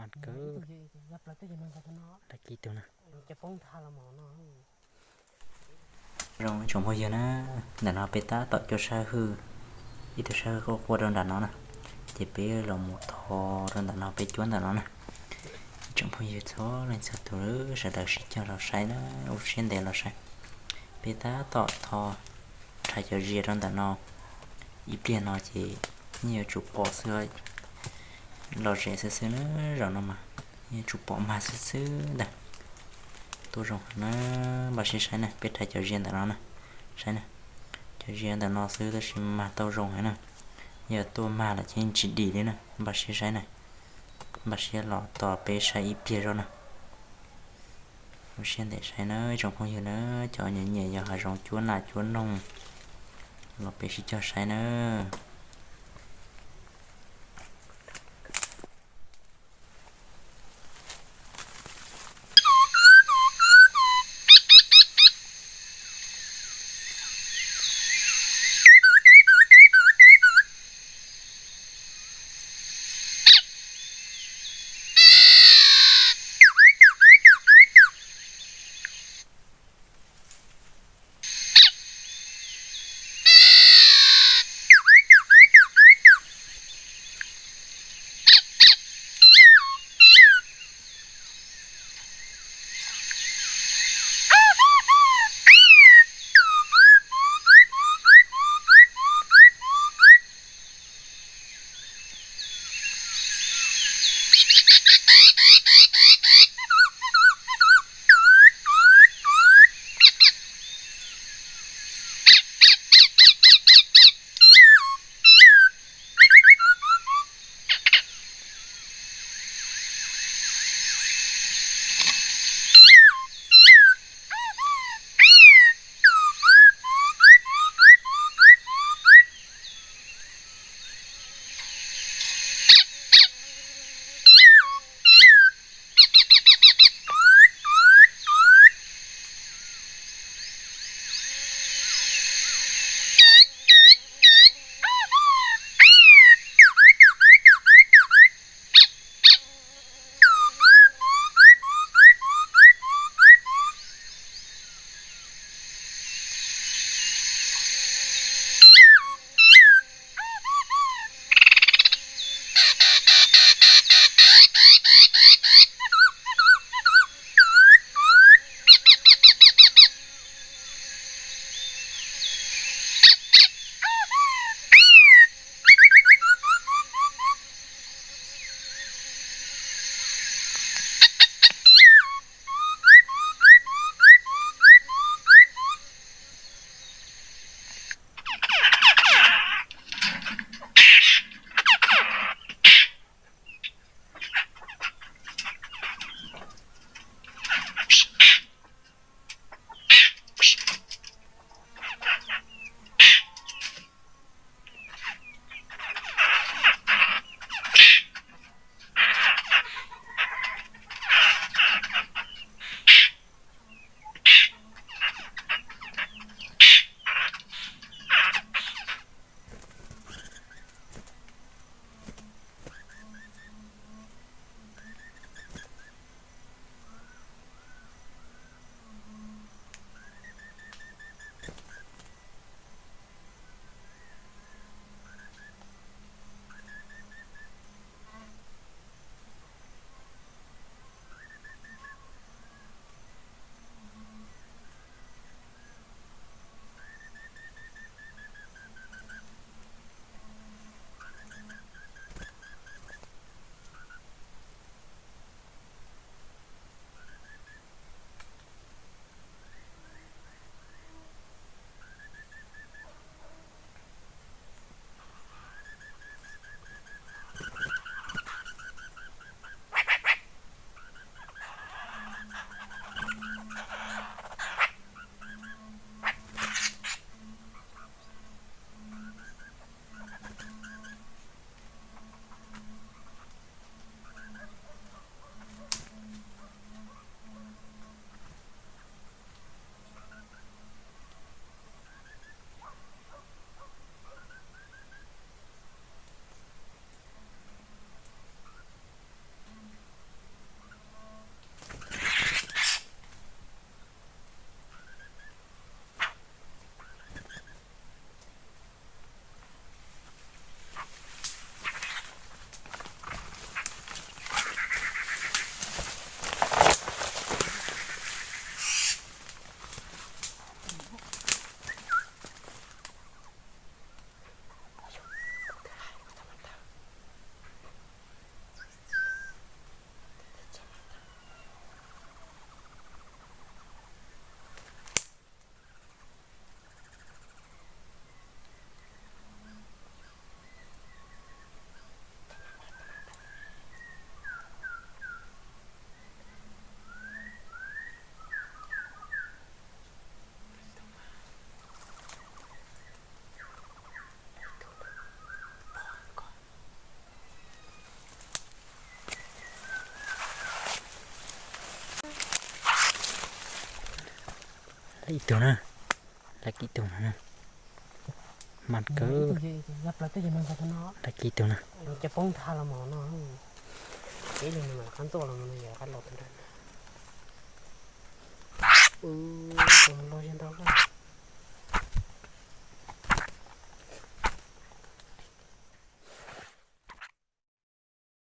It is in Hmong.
Kawg, dab tsi tus na. Zoo tsoom phooj ywg na, ntawm no peb tab tom cua sab hwj, ib tug sab hwj quaj quaj rau nram no na, ces peb los mus tho rau ntawm no peb cuab ntawm no na. Tsoom phooj ywg txhua leej txhua tus sawv daws sib cog los saib na, ua siab ntev los saib. Peb tab tom tho rhais cov zias rau ntawm no, ib pliag no ces yeej yuav tsum pom xwb, lom zem xwb xwb na, zaum no mas yeej yuav tsum pom mag xwb xwb ntag. Tuaj zoo heev na, npaj siab saib na, peb rhais cov zias ntawm no na, saib na, cov zias ntawm no xwb tab sis mag tau zoo heev na, yog tuaj mag lawm ces yeej tsis dim li na, npaj siab saib na, npaj siab los tos peb saib ib pliag zog na. Ua siab ntev saib na ib tsoom phooj ywg na, cov nyiam nyiam yos hav zoov cuab nas cuab noog los peb sib cog saib na. Lawv ib tug na, lawv ib tug na, mas kawg, lawv ib tug na, cov poob ntha los mas no, ib leeg no qab ntxuaj los no yog qab los tus nrag na, los ntau